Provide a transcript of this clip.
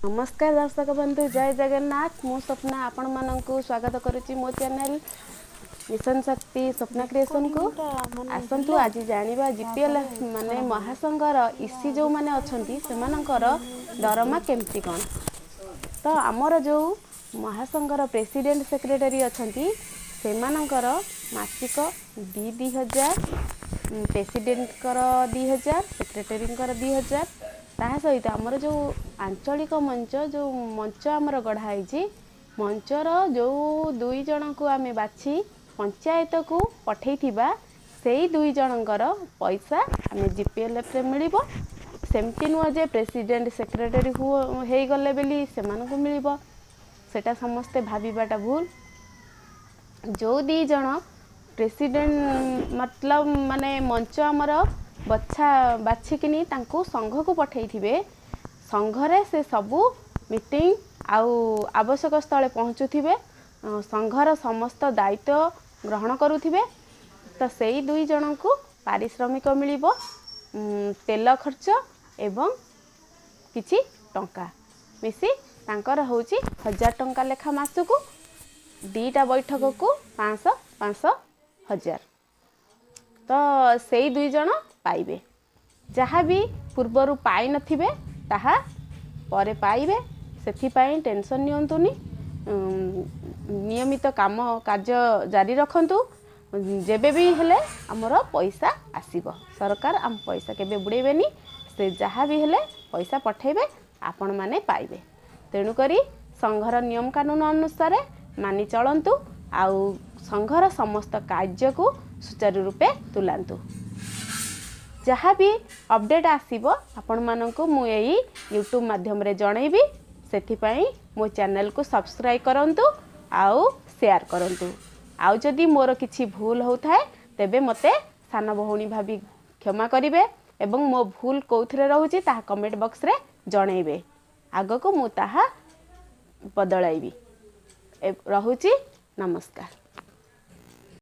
ନମସ୍କାର ଦର୍ଶକ ବନ୍ଧୁ, ଜୟ ଜଗନ୍ନାଥ। ମୁଁ ସ୍ୱପ୍ନା ଆପଣମାନଙ୍କୁ ସ୍ୱାଗତ କରୁଛି ମୋ ଚ୍ୟାନେଲ ମିଶନ ଶକ୍ତି ସ୍ୱପ୍ନା କ୍ରିଏସନକୁ। ରେକର୍ଡିଂଟା ମାନେ ଆସନ୍ତୁ ହେଲା ଆଜି ଜାଣିବା ଜିପିଏଲ୍ ତାପରେ ମାନେ ଛଡ଼ା ହବ ମହାସଂଘର ପୁରା ଇସି ଯେଉଁମାନେ ରେକର୍ଡିଂ ଅଛନ୍ତି କରିକି ସେମାନଙ୍କର ଦରମା କେମିତି କ'ଣ। ତ ଆମର ଯେଉଁ ମହାସଂଘର ପ୍ରେସିଡେଣ୍ଟ ସେକ୍ରେଟାରୀ ଅଛନ୍ତି ସେମାନଙ୍କର ମାସିକ 2 2 ହଜାର, ପ୍ରେସିଡେଣ୍ଟଙ୍କର 2000, ସେକ୍ରେଟାରୀଙ୍କର 2000। ତାହା ସହିତ ଆମର ଯେଉଁ ଆଞ୍ଚଳିକ ମଞ୍ଚ, ଯେଉଁ ମଞ୍ଚ ଆମର ଗଢ଼ା ହେଇଛି, ମଞ୍ଚର ଯେଉଁ 2 ଜଣଙ୍କୁ ଆମେ ବାଛି ପଞ୍ଚାୟତକୁ ପଠେଇଥିବା, ସେଇ 2 ଜଣଙ୍କର ପଇସା ଆମେ ଜିପିଏଲ୍ଏଫ୍ରେ ମିଳିବ। ସେମିତି ନୁହଁ ଯେ ପ୍ରେସିଡେଣ୍ଟ ସେକ୍ରେଟାରୀ ହେଇଗଲେ ବୋଲି ସେମାନଙ୍କୁ ମିଳିବ, ସେଇଟା ସମସ୍ତେ ଭାବିବାଟା ଭୁଲ। ଯେଉଁ 2 ଜଣ ପ୍ରେସିଡେଣ୍ଟ ମତଲବ ମାନେ ମଞ୍ଚ ଆମର ବଛା ବାଛିକିନି ତାଙ୍କୁ ସଂଘକୁ ପଠେଇଥିବେ, ସଂଘରେ ସେ ସବୁ ମିଟିଂ ଆଉ ଆବଶ୍ୟକ ସ୍ଥଳେ ପହଞ୍ଚୁଥିବେ, ସଂଘର ସମସ୍ତ ଦାୟିତ୍ୱ ଗ୍ରହଣ କରୁଥିବେ, ତ ସେଇ 2 ଜଣଙ୍କୁ ପାରିଶ୍ରମିକ ମିଳିବ, ତେଲ ଖର୍ଚ୍ଚ ଏବଂ କିଛି ଟଙ୍କା ମିଶି ତାଙ୍କର ହେଉଛି 1000 ଟଙ୍କା ଲେଖା ମାସକୁ, 2ଟା ବୈଠକକୁ 500 500 1000। ତ ସେଇ 2 ଜଣ ପାଇବେ। ଯାହା ବି ପୂର୍ବରୁ ପାଇନଥିବେ ତାହା ପରେ ପାଇବେ, ସେଥିପାଇଁ ଟେନସନ୍ ନିଅନ୍ତୁନି। ନିୟମିତ କାମ କାର୍ଯ୍ୟ ଜାରି ରଖନ୍ତୁ, ଯେବେ ବି ହେଲେ ଆମର ପଇସା ଆସିବ। ସରକାର ଆମ ପଇସା କେବେ ବୁଡ଼େଇବେନି, ସେ ଯାହା ବି ହେଲେ ପଇସା ପଠେଇବେ, ଆପଣମାନେ ପାଇବେ। ତେଣୁକରି ସଂଘର ନିୟମ କାନୁନ ଅନୁସାରେ ମାନି ଚଳନ୍ତୁ ଆଉ ସଂଘର ସମସ୍ତ କାର୍ଯ୍ୟକୁ ସୁଚାରୁ ରୂପେ ତୁଲାନ୍ତୁ। ଯାହା ବି ଅପଡ଼େଟ୍ ଆସିବ ଆପଣମାନଙ୍କୁ ମୁଁ ଏଇ ୟୁଟ୍ୟୁବ୍ ମାଧ୍ୟମରେ ଜଣେଇବି। ସେଥିପାଇଁ ମୋ ଚ୍ୟାନେଲକୁ ସବସ୍କ୍ରାଇବ୍ କରନ୍ତୁ ଆଉ ସେୟାର କରନ୍ତୁ। ଆଉ ଯଦି ମୋର କିଛି ଭୁଲ ହେଉଥାଏ ତେବେ ମୋତେ ସାନ ଭଉଣୀ ଭାବି କ୍ଷମା କରିବେ ଏବଂ ମୋ ଭୁଲ କେଉଁଥିରେ ରହୁଛି ତାହା କମେଣ୍ଟ ବକ୍ସରେ ଜଣେଇବେ, ଆଗକୁ ମୁଁ ତାହା ବଦଳାଇବି। ରହୁଛି, ନମସ୍କାର।